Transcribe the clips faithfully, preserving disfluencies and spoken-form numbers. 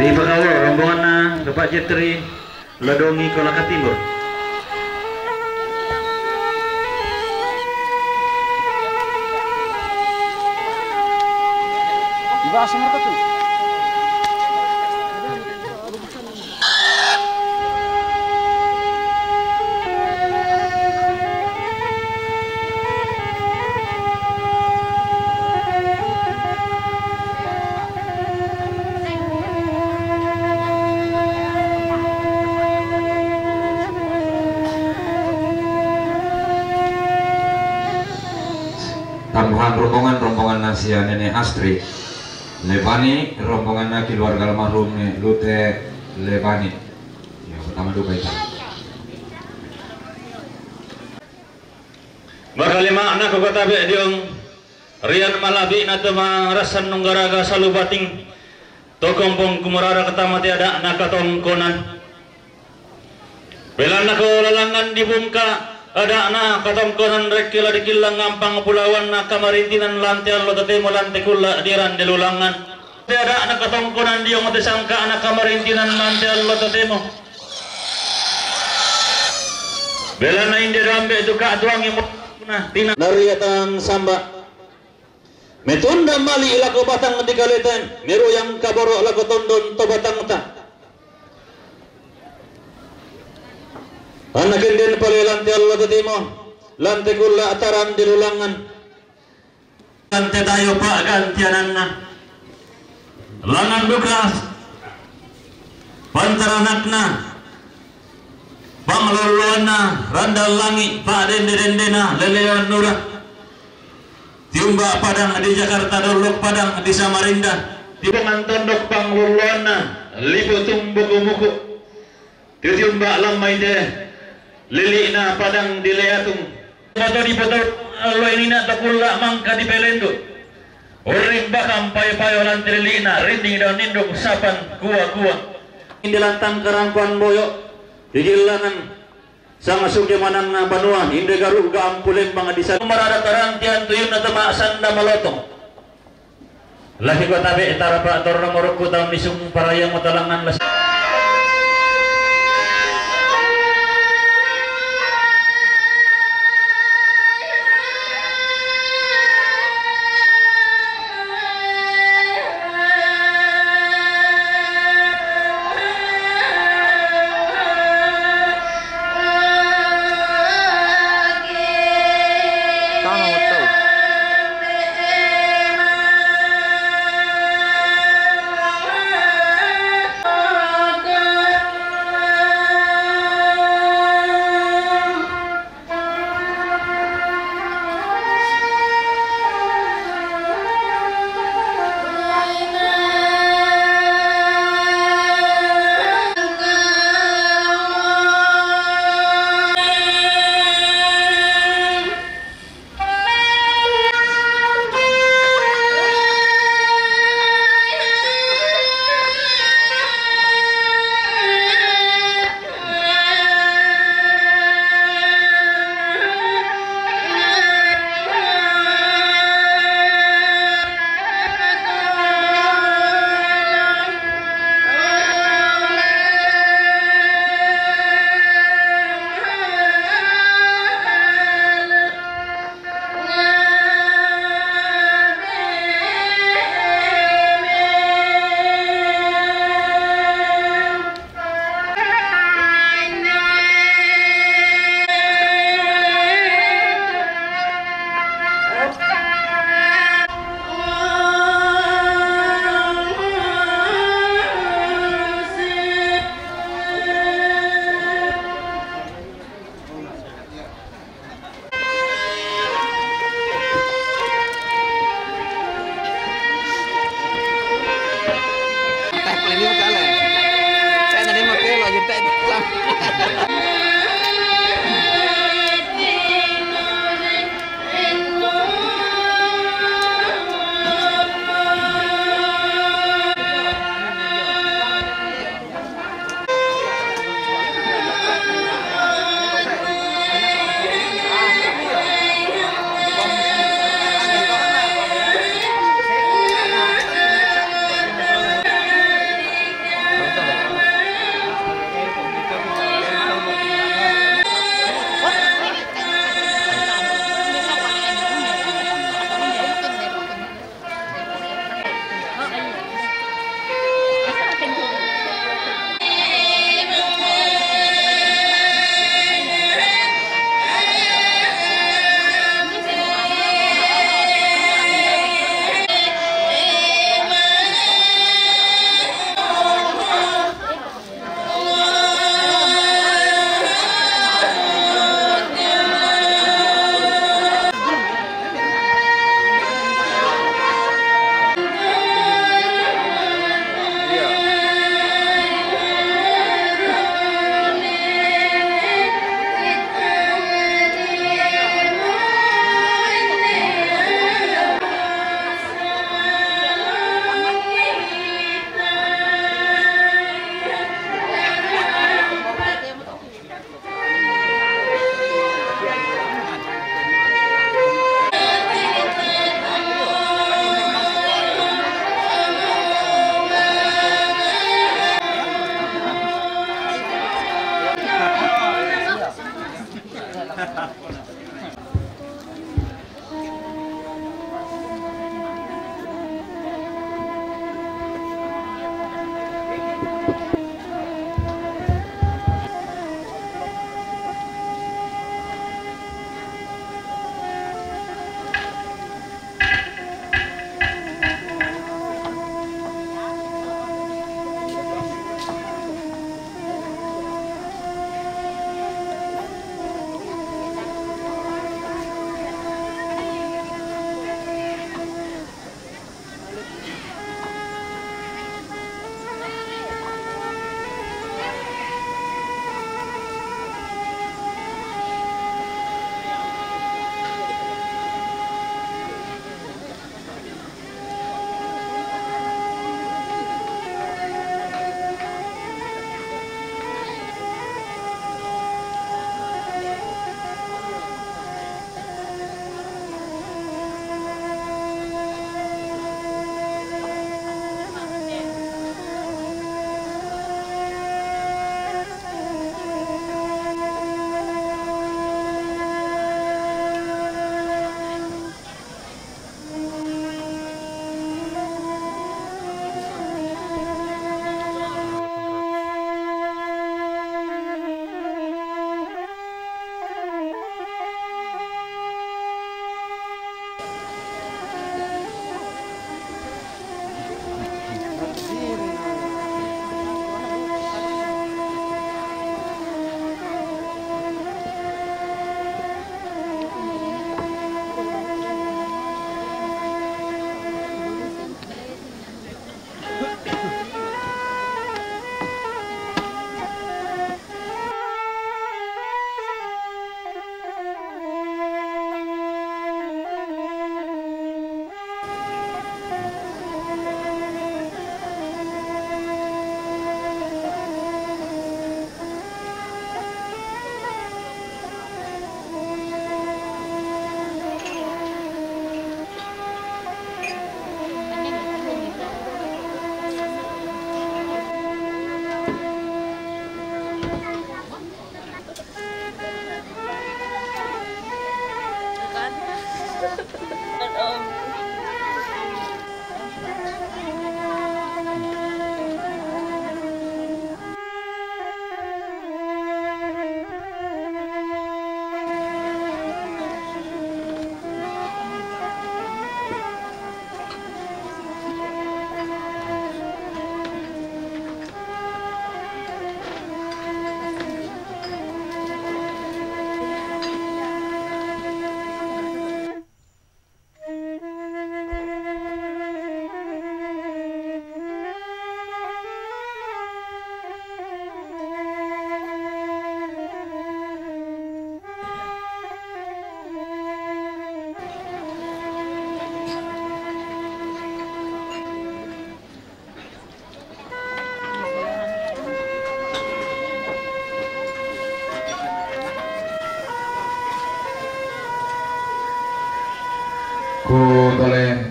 Di Pakawa, rombonganna Bapak Jetri, Ladongi Kolaka Timur. Di bawah sana tuh. Tambahan rombongan, rombonganna sia Nene Astri Lebani, rombonganna keluarga almarhum Lute Lebani. Ya, pertama duka itu. Makalima'na kukatabe' diong, rian malabi'na to marassan nunggaraga salubating to kompong kumararak tama te ada'na katongkonan. Belanna ko lalangngan dibungka ada'na katongkonan rekke la dikillang ampang pulawanna kamarintinan lante allo totemo lante kulla' dirande lulangngan. Te ada'na katongkonan diong te sangka'na kamarintinan lante allo totemo. Belanna inde dambe tu ka'tuangi mo-, na tina. Nariatang samba. Metunda mali' lako batang dikaleten, meruyang kaboro' lako tondon to batangta. Anna kenden pale lante allo totemo, lante kulla' tarande lulangngan. Lante tayo pa'gantiananna. Langngan duka pantaranakna, panglolloanna, randang langi', pa'dende-dendena, lelean nura. Tiumba' padang di Jakarta, dollok padang di Samarinda. Timbongan tondok panglolloanna, lipo tumbo kumuku. Titiumba' lammai te lili'na padang di Leatung. Mato dipoto allo inina' to kulla' mangka dipelendu'. Urring bakang payo-payo lante lili'na, rinding daun nindung sapan kua-kua. Inde lantang karangkoan boyo', digillangan sanga suke mananna banua, inde garu' ga ampu lembang di sa-, marada tarantian tuyunna to ma'sanda malotong. Lahi kota be tarapa torna morokku taun nisung parayang matalangan las-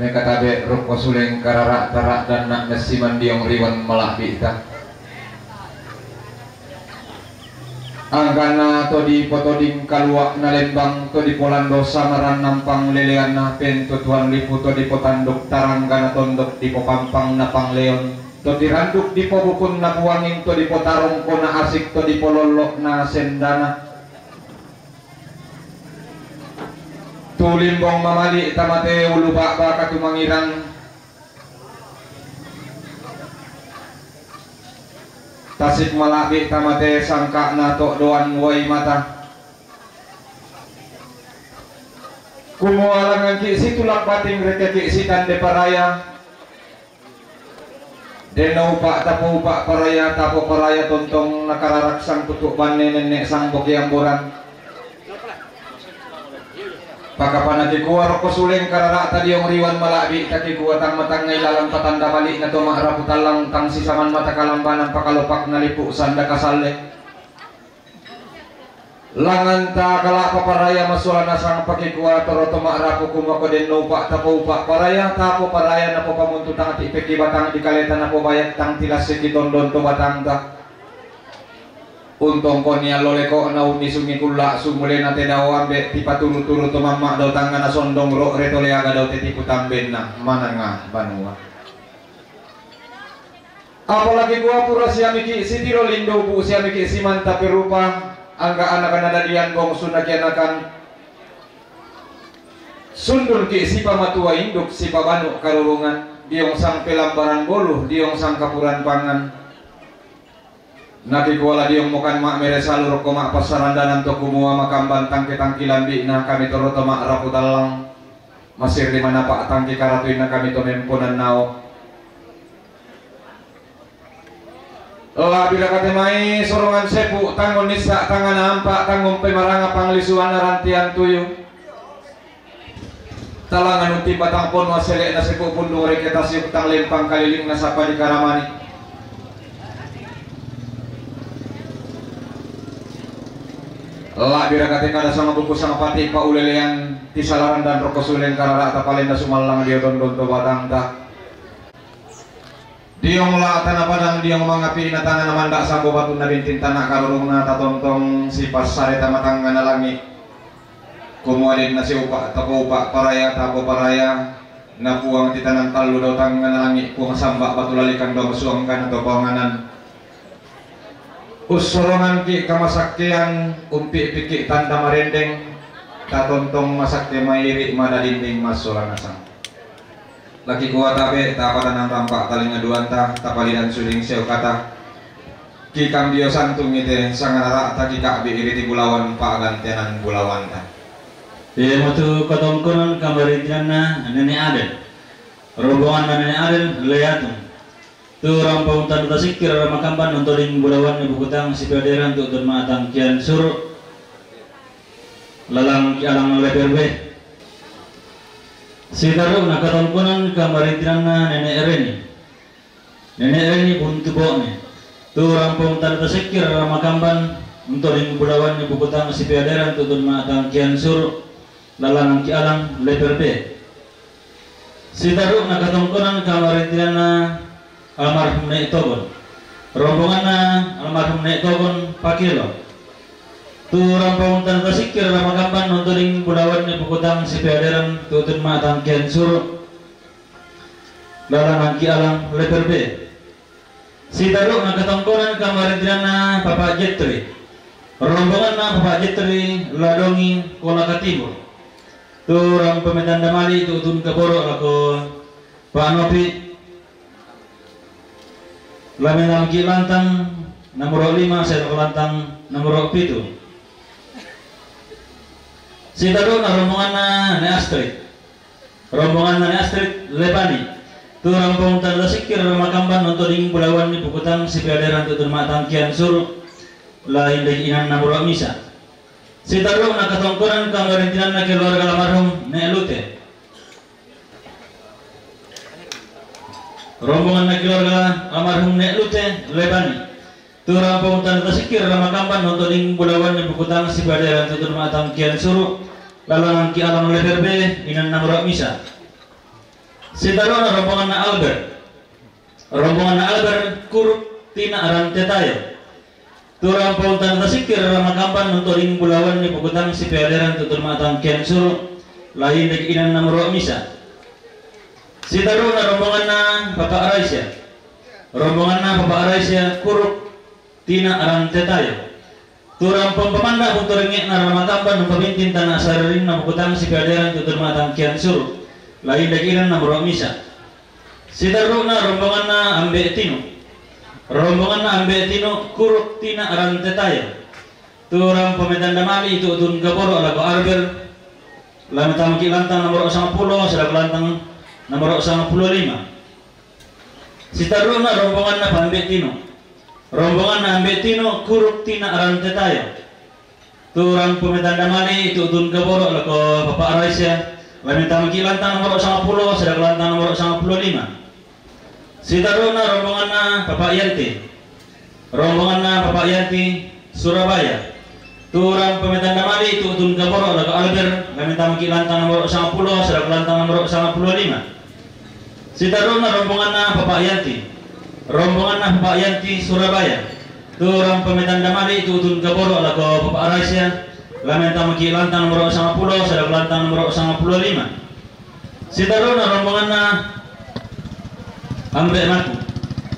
Mekatabe' rukko suleng karara' tara' danna' messiman diong riwan mala'bi'ta. Angkanna to dipotoding kalua'na lembang, to dipolando samaran nampang leleanna pentotuan lipu, to dipotanduk taranggana tondok dipopampang napang leon, to tiranduk dipobukun napuangin, to dipotarong kona asik, to dipolollo' na sendana. Tu limbong mamali' tamate ulu ba'ba katumangirang, tasik mala'bi' tamate sangka'na to'doan wai mata. Kumua langangki' situlak bating rekeki' sitande paraya. Denno upa' tapoupa' paraya, tapoparaya tontong nakararak sang tutu' banne nenne' sang boki amboran. Pakapana kikua rokko suleng karara'ta diong riwan mala'bi' takikua tang matangngai lalan patanda bali'na to ma'rapu tallang tang sisaman mata kalambanan pakalopak nalipu' sanda kasalle. Langanta kala' paparaya massola nasang pakikua toro to ma'rapu kumua ko denno upa' tapoupa' paraya, tapoparaya napopamuntu tang ti'peki batang dikaleta napobayak tang tilassiki tondon to batangta. Untongkoni allo leko'na unnisungi kulla' sumulena te dao ambe' tipaturu-turu to mamma' dao tangngana sondong ro' reto leaga dao te tiputambenna mananga banua. Apalagi kua pura siamiki' sitiro lindo ubu' siamiki' simanta perupa, angga anakna dadian bongsunna kianakan, sundulki' sipamatua induk sipabanu' karurungan, diong sang pelambaran bolu, diong sang kapuran pangan. Nakikua la diong mokan ma'mere salu rokko ma'passarandanan to kumua makamban tangke-tangki lambi'na kami toro to ma'rapu tallang. Masirri manapa' tangki karatuinna kami to memponan nao. La'bira kate mai sorongan sepu' tangon nissa' tangana ampa' tangon pemaranga panglisuanna rantian tuyu. Talangan untimba tang ponua sele'na sepu' pundung reke tasiuk tang lempang kalilingna sapa dikaramani. La'bira kate kada sanga buku sanga pati paulelean tisalaran dan rokko suleng karara' tapalenna sumallang dio dondon to batangta. Diong la tana padang diong mangapi' na tana namanda' sambo batunna bintin tana karurungna tatontong sipassare tamatangnga na langi'. Kumua denna siupa' tapoupa' paraya tapoparaya na Puang titanang tallu dao tangngana langi' Puang samba' batu lalikang dao masuangkana to panganan. Ussoronganki' kamasakkean, umpi'piki' tanda marendeng, tatontong masakke mairi' madadinding massola nasang. Laki kuatabe' tapatanang rampa' talinga duanta, tapalidan suling seukata. Kikambio santungi te sanganara'ta kika'bi' iri tibulawan pa'gantenan bulawanta. Iyamotu katongkonan kamarintinanna Nene' Adel. Rombonganna Nene' Adel, Leatung. Tu rampong tanda tasikkira ramakamban nontoding bulawanni bukutang sipaderang tu'tun ma'tangkian suru'. Lalang ki alang leper be. Sitaru'na katongkonan kamarintinanna Nene' Reni. Nene' Reni buntu bo'ne. Tu rampong tanda tasikkira ramakamban nontoding bulawanni bukutang sipaderang tu'tun ma'tangkian suru'. Lalang ki alang leper be. Sitaru'na katongkonan kamarintinanna almarhum Ne' Togon. Rombonganna almarhum Ne' Togon Pakelo. Tu rampong tanda tasikkira ramakamban nontoding bulawanni bukutang sipaderang tu'tun ma'tangkian suru'. Lalang ki alang leper be. Sitaru'na katongkonan kamarintinanna Papa Jetri. Rombonganna Papa Jetri ladongi Kolaka Timur. Tu rampo metanda mali tu'tun kaporo lako Pa'nopi. Lamenamki lantang nomoro lima, seloko lantang nomoro pitu. Sitaru'na rombonganna Ne' Astrid. Rombonganna Ne' Astrid Lepani. Tu rampong tanda tasikkira ramakamban nontoding bulawanni bukutang sipaderang tu'tun ma'tangkian suru'. La indeki inanna muro misa. Sitaru'na katongkonan kamarintinanna keluarga almarhum Ne' Lute. Rombonganna keluarga almarhum Ne' Lute Lepani. Tu rampong tanda tasikkira ramakamban nontoding bulawanni bukutang sipaderang tu'tun ma'tangkian suru'. Lalang ki alang leper be inanna muro misa. Sitaruna rombonganna Albert. Rombonganna Albert, Kuruk Tina Arantetaya. Tu rampa untang tasikir ramakamban untu ring bulawan ni pukutang si peaderan tu turma tangkian suru, lain dek inan namuro misa. Sitaruna rombonganna Papa Araisya. Rombonganna Papa Araisya, Kuruk Tina Arantetaya. Tu rampa umpamanda untu ring nge'na ramakamban umpabintin tana saririnna pukutang si peaderan tu turma tangkian suru, lain dek inan namuro misa. Sitaruna rombonganna Ambe Tinu. Rombonganna Ambe Tinu, Kuruk Tina Arantetaya. Tu rampa metanda mali tu'tun kaboro lako Albert, lamen tamuki lantang namuro sangpulo, sadaku lantang namuro sangpulo lima. Sitaruna rombonganna Pa Ambe Tinu. Rombonganna Ambe Tinu, Kuruk Tina Arantetaya. Tu rampa metanda mali tu'tun kaboro lako Papa Araisya, lamen tamuki lantang namuro sangpulo, sadaku lantang namuro sangpulo lima. Sitaruna rombonganna Papa Yanti. Rombonganna Papa Yanti, Surabaya. Tu rampa metanda mali tu'tun kaboro lako Albert, lamen tamuki lantang namuro sangpulo, sadaku lantang namuro sangpulo lima. Sitaruna rombonganna Papa Yanti. Rombonganna Papa Yanti, Surabaya. Tu rampa metanda mali tu'tun kaboro lako Papa Araisya, lamen tamuki lantang namuro sangpulo, sadaku lantang namuro sangpulo lima. Sitaruna rombonganna Ambe Maku.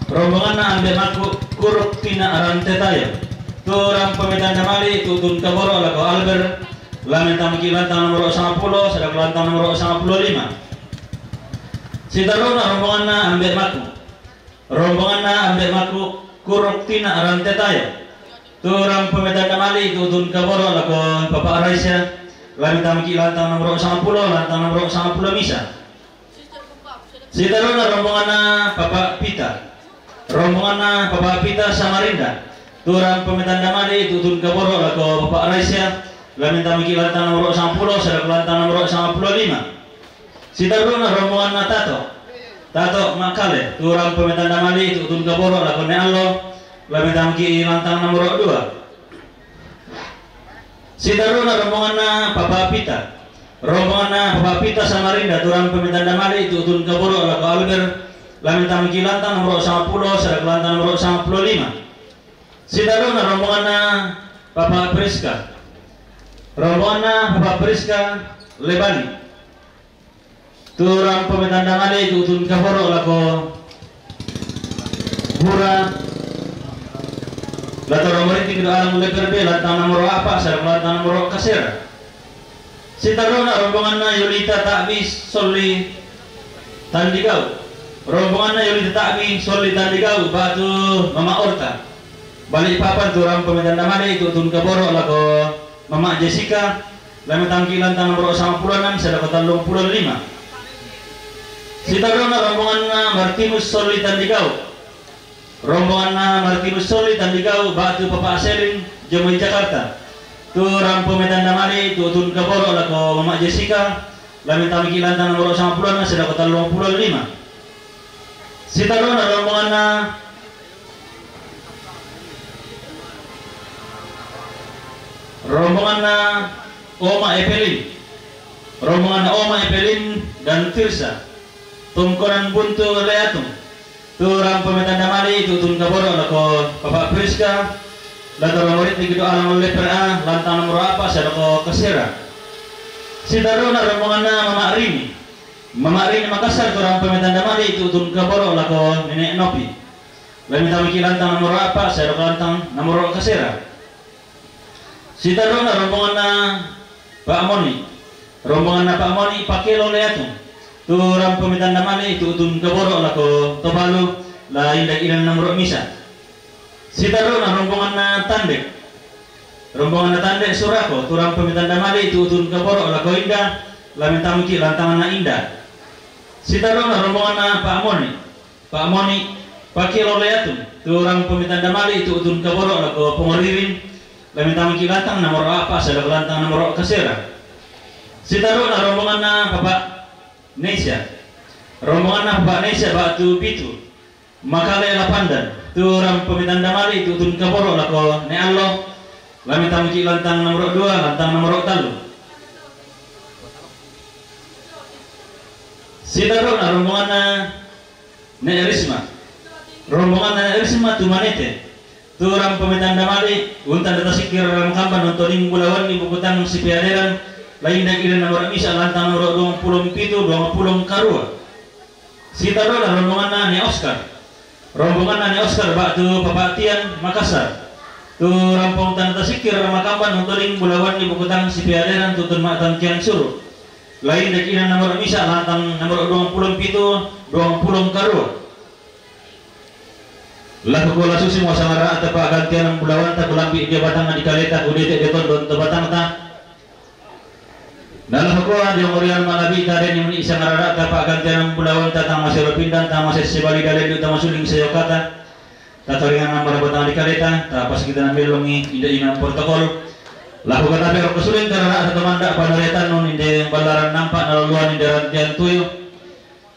Rombonganna Ambe Maku, Kuruk Tina Arantetaya. Tu rampa metanda mali tu'tun kaboro lako Albert, lamen tamuki lantang namuro sangpulo, sadaku lantang namuro sangpulo lima. Sitaruna rombonganna Ambe Maku. Rombonganna Ambe Maku, Kuruk Tina Arantetaya. Tu rampa metanda mali tu'tun kaboro lako Papa Araisya, lamen tamuki lantang namuro sangpulo, lantang namuro sangpulo misa. Sitaruna rombonganna Papa Pita. Rombonganna Papa Pita Samarinda. Tu rampa metanda mali tu'tun kaboro lako Papa Araisya, lamen tamuki lantang namuro sangpulo, sadaku lantang namuro sangpulo lima. Sitaruna rombonganna Tato. Tato Makale, tu rampa metanda mali tu'tun kaboro lako Ne Allo, lamen tamuki lantang namuro dua. Sitaruna rombonganna Papa Pita. Rombonganna Papa Pita Samarinda, tu rampa metanda mali tu'tun kaboro lako Albert, lamen tamuki lantang namuro sangpulo, sadaku lantang namuro sangpulo lima. Sitaruna rombonganna Papa Priska. Rombonganna Papa Priska, Lebani. Tu rampa metanda mali tu'tun kaboro lako Bura, la toro maritti kido alang leper be, lantang namuro apa, sadaku lantang namuro kasera. Sitaruna rombonganna Yulita Ta'bi Solli Tandigau. Rombonganna Yulita Ta'bi Solli Tandigau, ba'tu Mama Orta. Balikpapan, tu rampa metanda mali tu'tun kaboro lako Mama Jessica, lamen tamuki lantang namuro sangpulo enam, sadaku tallung pulo lima. Sitaruna rombonganna Martinus Solli Tandigau. Rombonganna Martinus Solli Tandigau, ba'tu Papa Selin, Jomai Jakarta. Tu rampa metanda mali tu'tun kaboro lako Mama Jessica, lamen tamuki lantang namuro sangpulo enam, sadaku tallung pulo lima. Sitaruna rombonganna Rombonganna Oma Evelyn. Rombonganna Oma Evelyn dan Tirsa. Tongkonan Buntu Leatung. Tu rampa metanda mali tu'tun kaboro lako Papa Priska, la toro maritti kido alang leper a, lantang namuro apa, sadaku kasera. Sitaruna rombonganna Mama Rini. Mama Rini Makassar, tu rampa metanda mali tu'tun kaboro lako Nenek Nopi. Lamen tamuki lantang namuro apa, sadaku lantang namuro kasera. Sitaruna rombonganna Pak Moni. Rombonganna Pak Moni, Pakelo Leatung. Tu rampa metanda mali tu'tun kaboro lako Tobalu, lain dek inan namuro misa. Sitaruna rombonganna Tandek. Rombonganna Tandek Surako, tu rampa metanda mali tu'tun kaboro lako Indah, lamen tamuki lantanganna Indah. Sitaruna rombonganna Pak Moni. Pak Moni, Pakelo Leatung, tu rampa metanda mali tu'tun kaboro lako Pongoririn, lamen tamuki lantang namuro apa, sadaku lantang namuro kasera. Sitaruna rombonganna Papa Nesia. Rombonganna Papa Nesia, ba'tu Bitu. Makale Lapandan, tu rampa metanda mali tu'tun kaboro lako Ne Allo, lamen tamuki lantang namuro dua, lantang namuro tallu. Sitaro' na rombonganna Ne'e Risma. Rombonganna Ne'e Risma tu Manete. Tu rampo metanda mali, unta' na tasikkira' ramakamban ontoling bulawanni bukutang sipeaderan, lain daki' ila nomoro misa' lantang nomoro duang pulo pitu, duang pulo karua. Sitaro' na rombonganna Ne'e Oskar. Rombonganna Ne'e Oskar ba'tu Papa'tian Makassar. Tu rampo unta' na tasikkira' ramakamban ontoling bulawanni bukutang sipeaderan tutun ma'tangkian suru'. Lain daki' ila nomoro misa' lantang nomoro duang pulo pitu, duang pulo karua. Laku kua la susi mo sangara'ta pa'gantian bulawanta, kulambi' dio batang dikaleta, kudete' dio tondon to batangta. Na laku kua dio ngorian malabi'ta, den muni sangara'ta pa'gantian bulawanta, tang masero pindan, tang masessi bali dalendu, tang masuling sayokata. Tatoringan nambara batang dikaleta, tapasi kita namellongi inde inang protokol. Laku katabe' ro kasuling karara'ta tomanda' panaretannun inde ballaran nampa' naloloan inde rantian tuyu.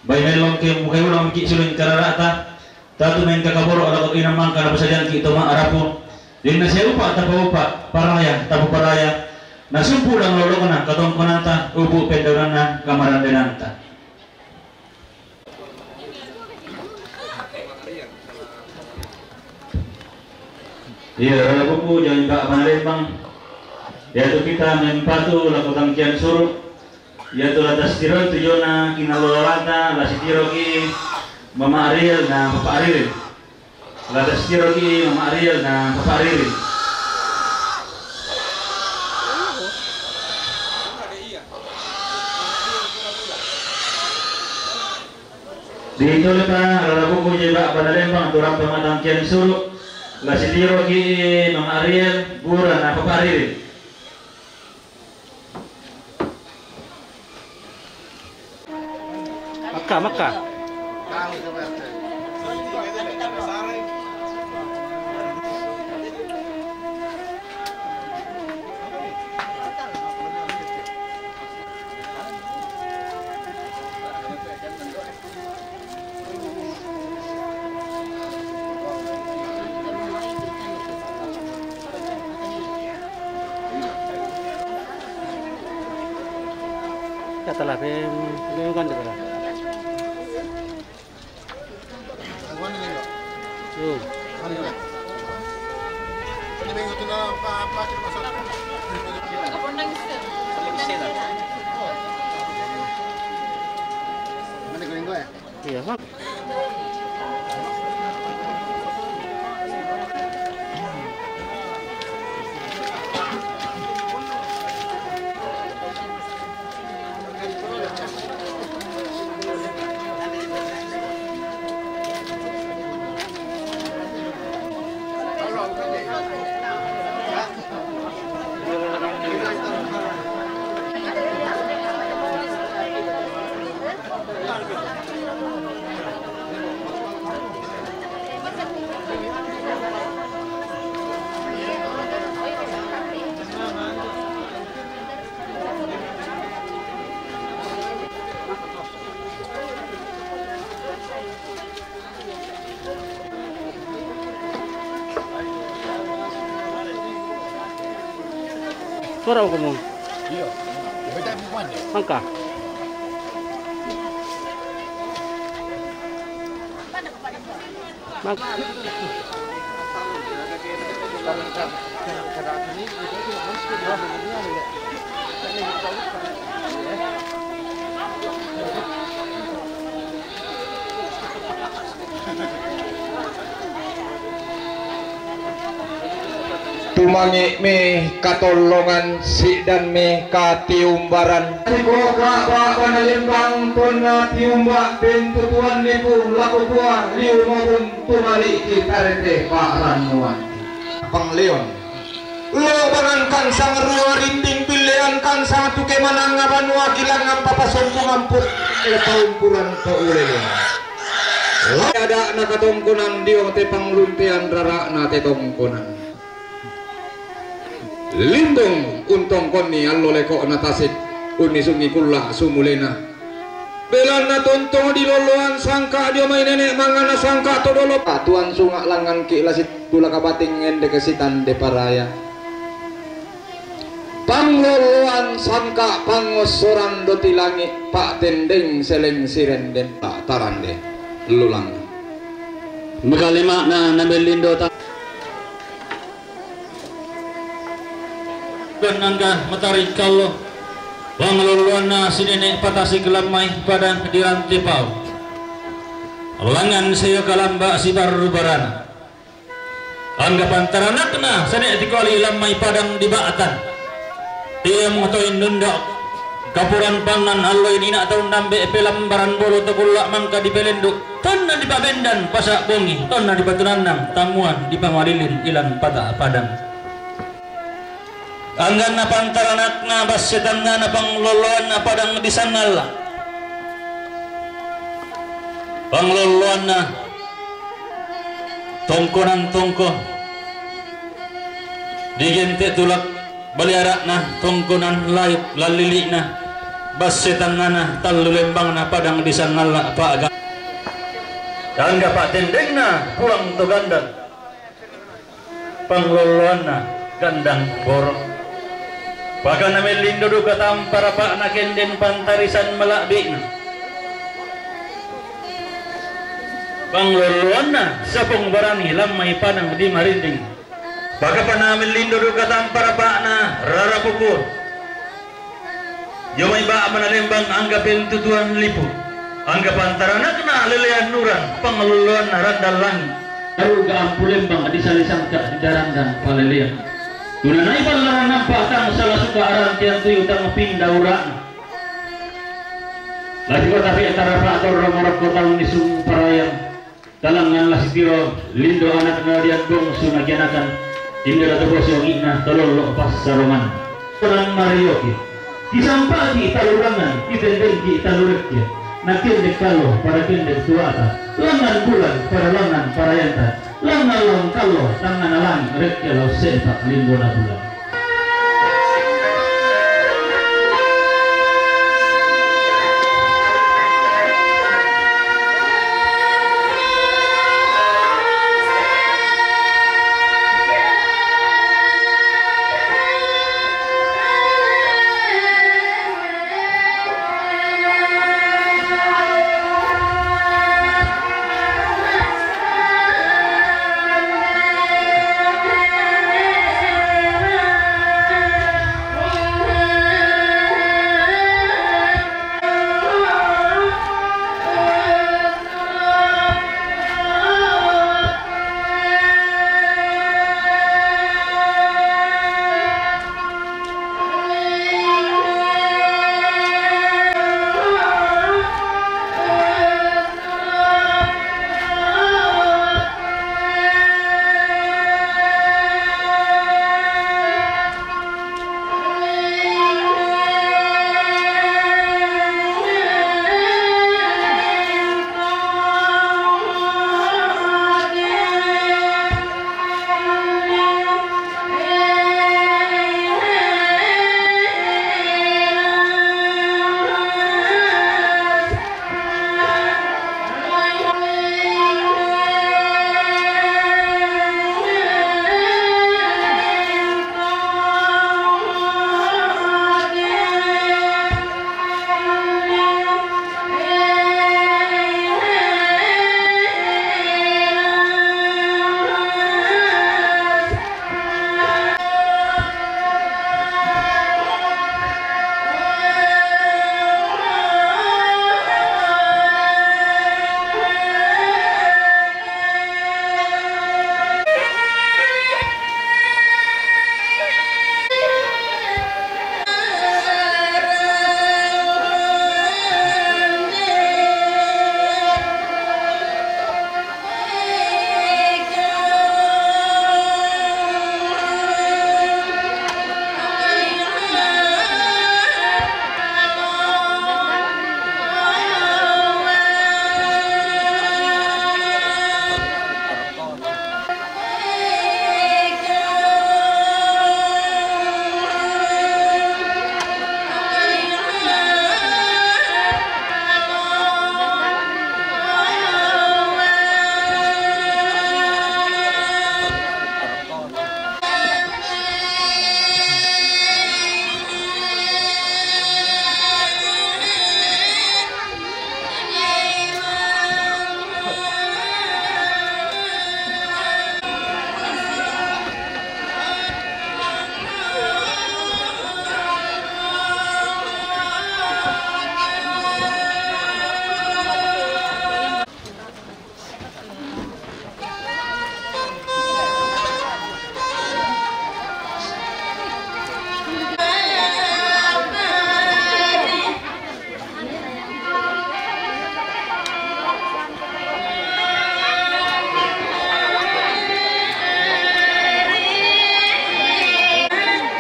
Bai mellong ke mukai ulang ki' suling karara'ta, tatu mengkakaboro' lako inang mangka napasadiangki' to ma'arapu. Dinna siupa' tapaupa', paraya tapuparaya, nasumpu' dang lolokna katongkonanta, upu' pendaunanna kamarandenanta. Iya, rara buku, jangan ka panalembang. Yaitu kita mempatu lako tangkian suru'. Yaitu la tastiro tujona kinalolata, la sitiroki Mama Ariel na Papa Ariel. La tastiro ki Mama Ariel na Papa Ariel. Dito le pa, rara buku je ba panalembang turang pamatangkian suru'. La sitiro ki Mama Ariel, bura na Papa Ariel. Makka, Makka. Katalah, pem-, pem-, kan katalah. Hmm. Iya, Bang. Suara hukum. Iya. Mangka. Mangka. Tumangi' mi katollongan, si'dan mi katiumbaran. Sikoka' pa'panalembang tonna tiumba' pentutuan lipu lako kua liu maupun tumali' ki tarete pa'rannuan. Pangleon. Lobangan kansang ruang rinding pillean kansang tu kemanangan banua kilangan papasombungan pu-, eh, paumpuran to ulelean. Ada'na katongkonan dio te pangluntean rara'na te tongkonan. Lindung untongkonni allo leko'na tasik, unnisungi kulla' sumulena. Belanna tontong diloloan sangka' dio mai nene' mangana sangka' to dolo. Tuan sunga' langnganki' la sittu la kabating endeke sitande paraya. Pangloloan sangka' pangossoran doti langi', pa'tendeng seleng sirenden pa'tarande lulang. Mekalima'na namellindo ta- Kan angga matari kallo, pangloloanna si nene' patasik lammai padang di Rantepao. Langngan seyo kalamba sibarru barana. Angga pantaranakna sene' tikoli lammai padang di Ba'tan. Tiang to indundo, kapuran pannan alloin ina' tau nambe' pelambaran bolo to kulla' mangka dipelendu', tonna dipabendan pasa' bongi, tonna dipatunannang tammuan dipamalilin ilan pata' padang. Angganna pantaranakna basse tangngana pangloloanna padang di Sangalla. Pangloloanna tongkonan tongko, digente' tulak baliara'na tongkonan laip lallili'na, basse tangngana tallu lembangna padang di Sangalla pa'ga-, angga pa'tendengna Puang to Gandang. Pangloloanna Gandang Boro. Pakana mellindo duka tampa rapa'na kenden pantarisan mala'bi'na. Pangloloanna Sapong Barani lammai padang di Marinding. Pakapana mellindo duka tampa rapa'na Rara Pukur. Dio mai ba'bana lembang angga pentutuan lipu, angga pantaranakna lelean nurang, pangloloanna randang langi'. Aru'ga ampu lembang disalisangka' darandang palelean. Tunanai pallaran nampa tang sala suka arantean tuyu tang pinda ura'na. Lagi kota fi'tara pa'torro morokko taun nisung parayang. Talangngan la sitiro lindo anakna diaddong sunagianakan, indoda to bosi ongi'na tolollo passarongan. Perang marioki, kisampaki talurangan, kitendengki talurekke, nakendek kalo pada kendek tuata, langngan bulan pada langngan parayanta, langngan laung kalo tangngana langi' rekke lao se'pa lindona bulan.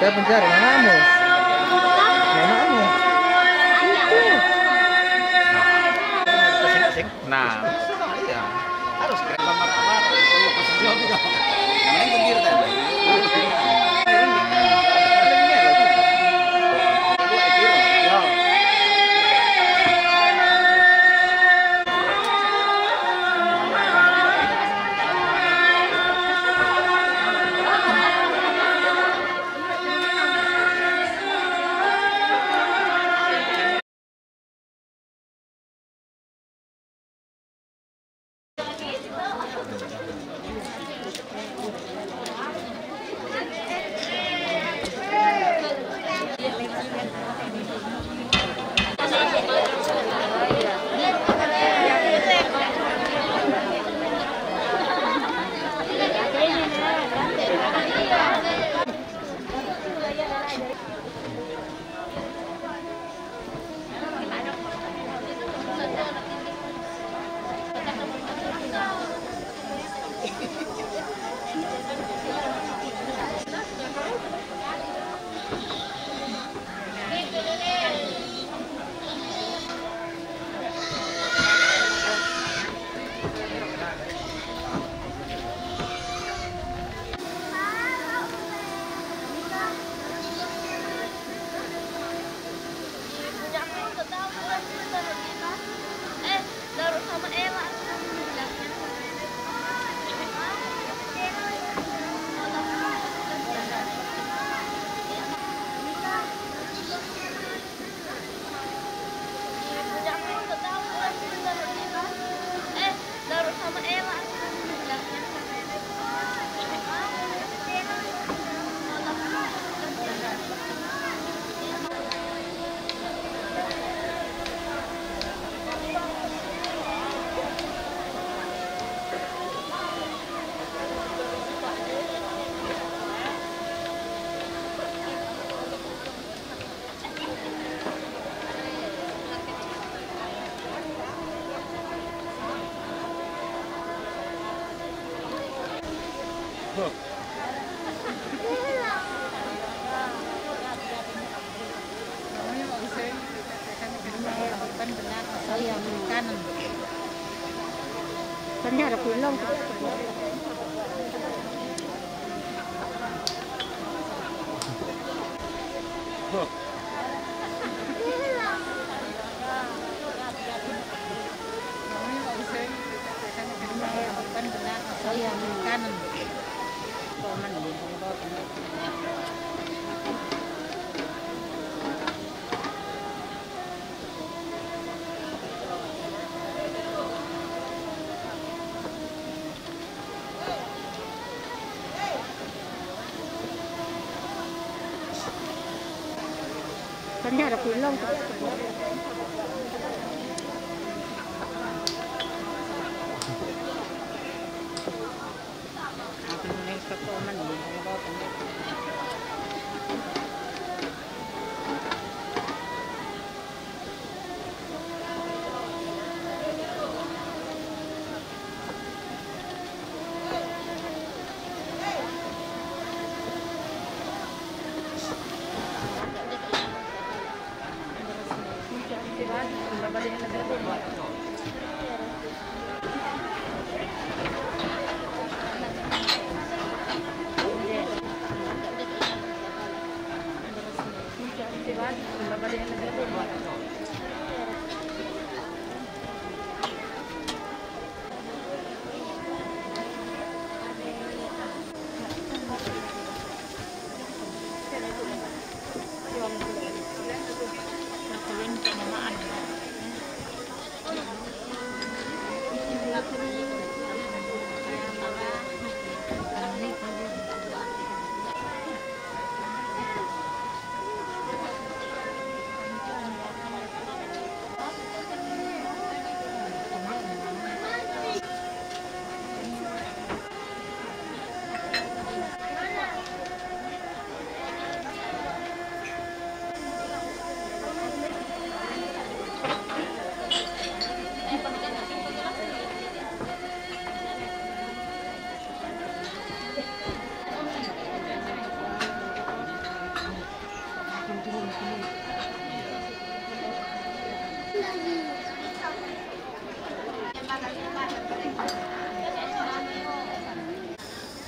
Siapa yang cari? Mamamu. Mamamu. Nah, iya. Harus keren banget. Yang penting gembira, kan?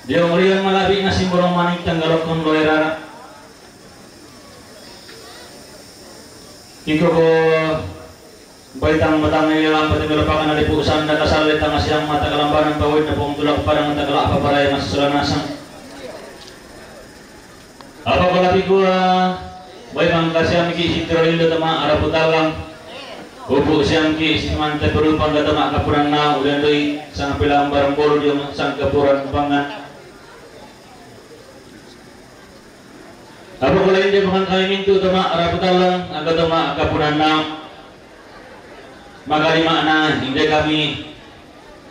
Dio muriang malabi na simbolong manik tanggalokon loerara. Iko ko baitang batang ni lampat ni lapangan na dipu sanda kasal di tangah siang mata kalambanan pawit na pungtulak padang takalak paparai mas selanasang. Apa kalabi kua bai mangkasiang ki sitro lindo tama arapu talang. Upu siang ki siman teperupan da tama kapuran na ulian doi sang pilang barang bolu dio sang kapuran pangan. Apa kalabi dio pangan kami mintu tama arapu talang angka tama kapuran na. Makalima na inda kami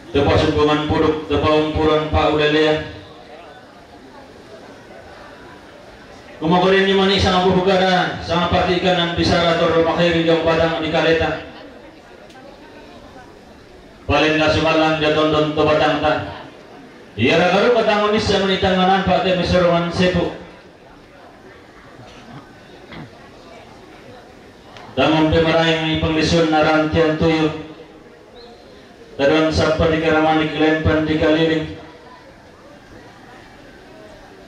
tepa sumpungan puduk tepa umpuran pa ulelea. Kumakorin ni mani sanga bubukada sanga pati kanan bisara tor rumah khairi jong batang di kaleta. Paling na sumalang jatondon to batang ta. Ia ragaru katangonis sa mani tanganan pa te misurungan sepu. Tangon pemaraing ni pangdisun naran tian tuyu. Taduan sapa di karaman di kilempan di kaliling.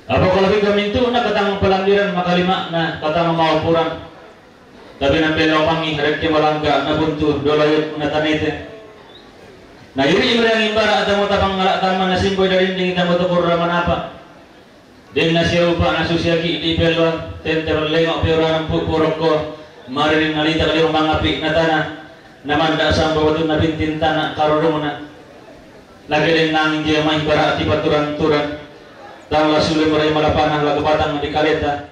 Apa kalabi kamintu na katang palambiran makalima na katang maupuran. Tapi na pelo pangi rek ke malangga na buntu dolayut na tanete. Na iri imrang imbara atamu tapang ngalak taman na simboi darinding tamu tukur raman apa. Deng na siupa na susiaki di pelwa tenter lengok piuran pu puroko. Mari na lita liu mangapi na tanah. Na manda samba batu na bintin tanah karurungna. Lagi deng nangin dia mai bara ati paturan-turan. Tang la sule mare malapana lagu batang di kaleta.